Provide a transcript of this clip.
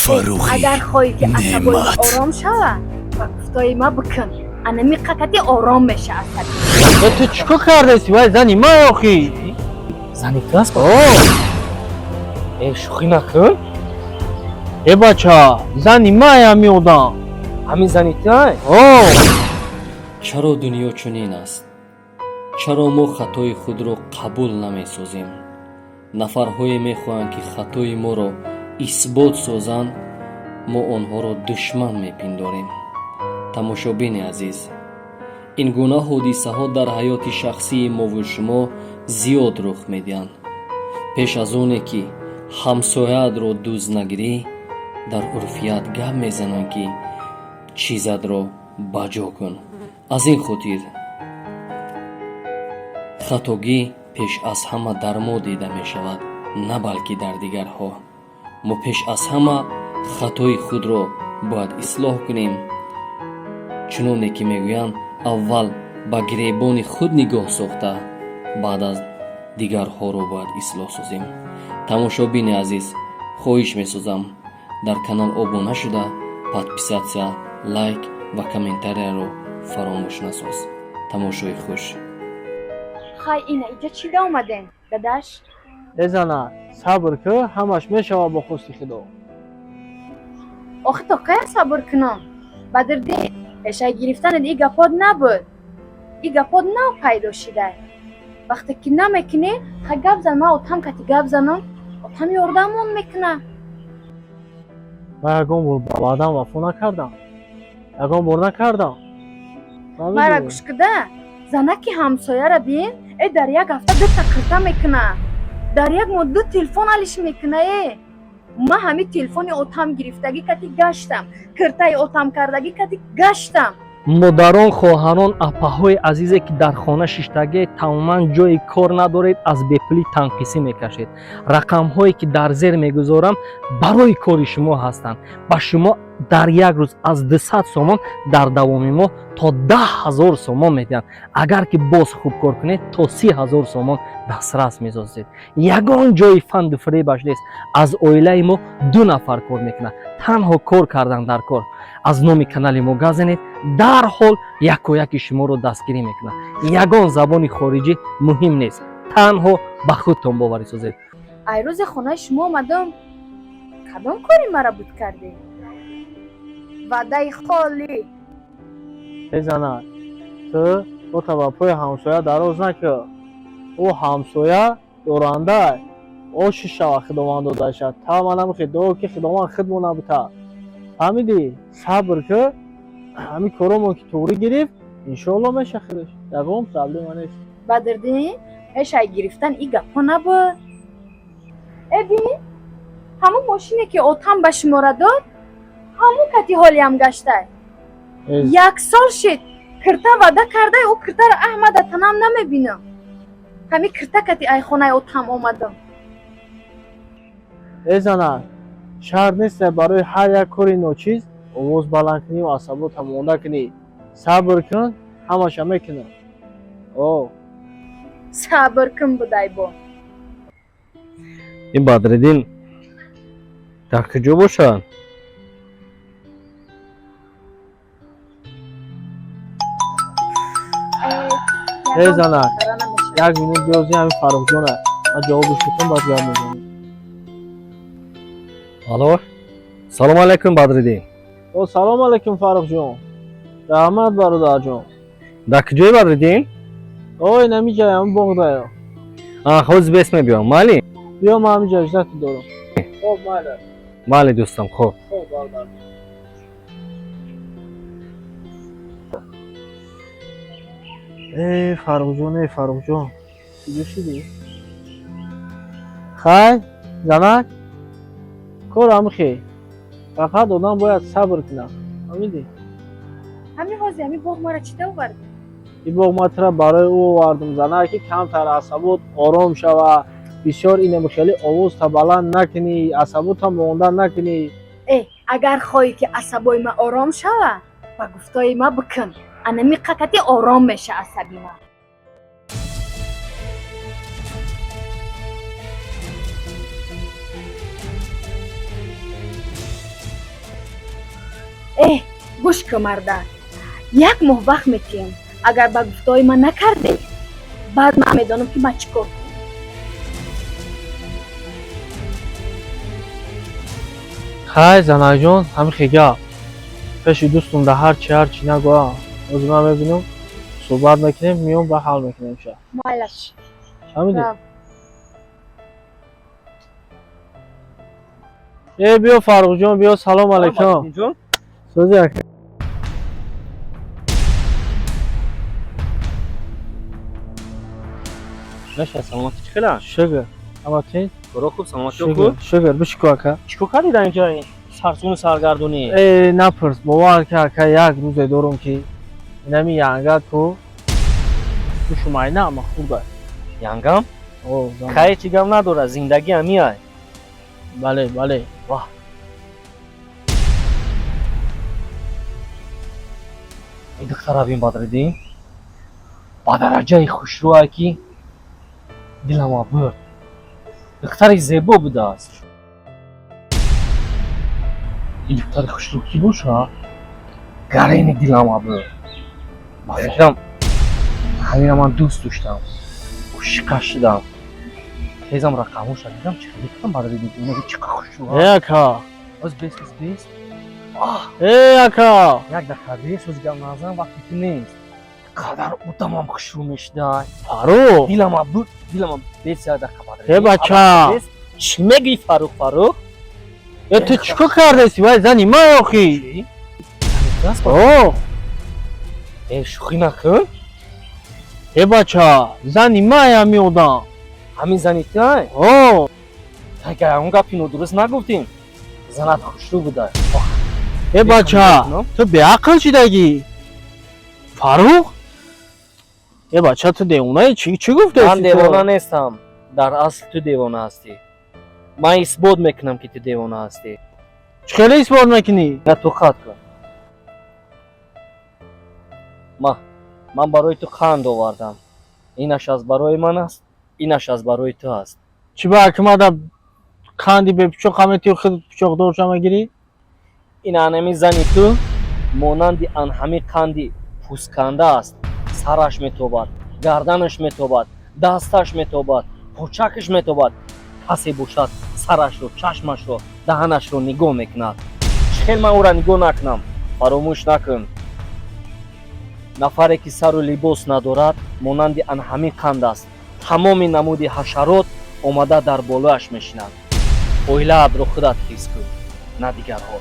Фаррухӣ Агар хоҳӣ, ки асабои Неъмат. ором шава, ба гуфтои ма бикун. Анами қакати ором меша асаби. Э, ту чӣ кор кардаси? Вай зани ман охи. Зани ту аст? О. Э, шӯхӣ накун. Э, бача, зани ман ҳами одам. Ҳамин зани ту ай? О. Чаро дунё чунин аст? Чаро мо хатои худро қабул намесозем? Нафарҳое мехоҳанд, ки хатои моро исбот созанд, мо онҳоро душман мепиндорем. Тамошобини азиз, ин гуна ҳодисаҳо дар ҳаёти шахсии мову шумо зиёд рух медиҳанд. Пеш аз оне ки ҳамсояатро дузд нагирӣ, дар урфият гап мезананд, ки чизатро ба ҷо кун. Аз ин хотир хатогӣ пеш аз ҳама дар мо дида мешавад, на балки дар дигарҳо. Мо пеш аз ҳама хатои худро бояд ислоҳ кунем. Чуноне ки мегӯянд, аввал ба гиребони худ нигоҳ сохта, баъд аз дигарҳоро бояд ислоҳ созем. Тамошобини азиз, хоҳиш месозам, дар канал обуна шуда, подписаться, лайк ва комментарияро фаромӯш насоз. Тамошои хуш. Хай, ина иҷа чӣ да омадем, дадаш? Э, зана, сабр кӣ, ҳамаш мешава бо хости Худо. Охи, то кая сабр кунам, Бадрдин? Пешай гирифтанат и гапот набуд, и гапот нав пайдо шида. Вақте ки намекунӣ, хай гап зан, ман отам кати гап занам, отам ёрдамон мекуна. Ман ягон бор ба ваъдам вафо накардам, ягон бор накардам. Мара гӯш куда, занаки ҳамсояра бин. Э, дар як ҳафта дута кирта мекуна, дар як моҳ ду телефон алиш мекуна. Э, ман ҳами телефони отам гирифтагӣ кати гаштам, киртаи отам кардагӣ кати гаштам. Модарон, хоҳарон, апаҳои азизе, ки дар хона шиштагӣ, тамоман ҷои кор надоред, аз бепулӣ танқисӣ мекашед, рақамҳое ки дар зер мегузорам, барои кори шумо ҳастанд. Ба шумо дар як рӯз аз 200 сомон дар давоми моҳ то 10 000 сомон медиҳанд. Агар ки боз хуб кор кунед, то 30 000 сомон дастрас месозед. Ягон ҷои фанду фиребаш нест. Аз оилаи мо ду нафар кор мекунад. Танҳо кор кардан дар кор. Аз номи канали мо гап занед, дарҳол якояки шуморо дастгирӣ мекунад. Ягон забони хориҷӣ муҳим нест, танҳо ба худтон боварӣ созед. Ай рӯзи хонаи шумо омадам, кадом кори мара буд кардӣ? Ваъдаи холӣ. Э, зана, ту бота ба пои ҳамсоя дароз накӣ. Ӯ ҳамсоя доранда оши шава, Худованд додаша. Та манамихе дуо ки Худованд худмо набута. Фаҳмидӣ? Сабр кӣ, ҳамин коромон ки туғрӣ гирифт, иншоалло меша худаш, ягон проблема нест. Бадрдин, пешай гирифтан и гапҳо набуд. Э, бин, ҳамон мошине ки отам ба шумора дод, ҳамон кати ҳолиам гаштай. Э, Як сол шид, кирта ваъда кардай, ӯ киртаро аҳмада танам намебинам. Ҳами кирта кати ай хонаи отам омадам. Э, зана, шарт нест барои ҳар як кори ночиз овоз баланд кунӣ ва асабота монда кунӣ. Сабр кун, ҳамаша мекунам. О. Сабр кун будай бо. Ин Бадриддин дар куҷо бошад? Э, зана, як минут биёзи, ҳамин Фаррухҷона ман ҷавобиш бикун, баъд гап мезанем. Алло, салому алайкум, Бадриддин. О, салом алайкум, Фаррухҷон, раҳмат, бародарҷон. Дар куҷои, Бадриддин? О, инамиҷа, ҳамин боғдая. Ҳозир бес мебиём, майли? Биё, ман ҳамиҷа иждату дорам. Хоб, майли. Майли, дӯстам, хоб. Хоб, бародар. Э, Фаррухҷон, э, Фаррухҷон, куҷо шидӣ? Хай, занак, кор ҳамихе, фақат одам бояд сабр кунад, фаҳмидӣ? Ҳамин ҳозир ҳамин боғ мара чида овард? Ин боғ ман тура барои ӯ овардум, занак, ки камтар асабот ором шава, бисёр инам хеле овозта баланд накунӣ, асабота монда накунӣ. Э, агар хоҳӣ, ки асабои ман ором шава, ба гуфтои ма бикун. Анами қакати ором меша асаби ман. Э, гӯш кун, марда, як моҳ вақт метиҳем. Агар ба гуфтаҳои ман накардӣ, баъд ман медонам, ки ман чӣ кор кунам. Хай, занаҷон, ҳамин хел гап. Пеши дӯстум да ҳарчи ҳарчи нагӯ. Ҳозир ман мебинам, суҳбат мекунем, миём ба ҳал мекунем ша. Майлаш. Фаҳмидӣ? Рав. Э, биё, Фаррухҷон, биё, салом алейкум. Сӯзи, ака. Наша, саломатӣ чӣ хела? Шукр. Ама тин? Коро хуб, саломатӣ Шукр, хуб? Шукр, бишику, ака. Чӣ кор кардӣ дар инҷо сарсуну саргардонӣ? Э, напурс, бовар ки, ака, як рӯзе дорум, ки инами янга ту душумайна ама хурда. Янгам? О, зан. Хай, чӣ гап надорад, зиндагӣ ҳамиай. Бале, бале. Ваҳ. Ин духтара бин, Бадриддин, ба дараҷаи хушрӯае, ки дилама бурд. Духтари зебо будааст. Ин духтари хушрӯ кӣ боша? Гарени дилама бурд. Ба фикрам, ҳамина ман дӯст доштам, ошиқа шудам. Тезам рақамоша дидам. Чӣ хеле кардам, Бадриддин, чӣ қа хушрӯ. Э, ака. Оз, бес, бес, бес. Э, ака. Як дақиқа, бес, оз гап назан, вақти ту нест. Қадар одамам хушрӯ мешудай. Фаррух. Дилама бурд, дилама. Бес, як дақиқа, Бадриддин. Э, бача. Бес. Чӣ мегӯӣ, Фаррух, Фаррух? Э, ту чӣ кор кардаси? Вай зани ман охи. Чӣ? О. Э, шӯхӣ накун. Э, бача, зани ман ҳами одам. Ҳамин зани тай? О. Агар он гапи нодуруст нагуфтем, занат хушрӯ буда. Э, бача, ту беақл шидагӣ. Фаррух? Э, бача, ту девонаи, чӣ чӣ гуфтаси? Ман девона нестам, дар асл ту девона ҳастӣ. Ман исбот мекунам, ки ту девона ҳастӣ. Чӣ хеле исбот мекунӣ? На, тоқат кун. Ман барои ту қанд овардам. Инаш аз барои ман аст, инаш аз барои ту аст. Чӣ ба акмада қанди бепучоқ ҳаме ти худ пучоқдорша мегирӣ? Ин анами зани ту монанди анҳами қанди пӯстканда аст. Сараш метобад, гарданаш метобад, дасташ метобад, почакаш метобад. Касе бошад, сарашро, чашмашро, даҳанашро нигоҳ мекунад. Чӣ хел ман ӯра нигоҳ накунам? Фаромӯш накун, нафаре ки сару либос надорад, монанди анҳами қанд аст. Тамоми намуди ҳашарот омада дар болояш мешинад. Оилаатро худат ҳифз кун, на дигарҳо.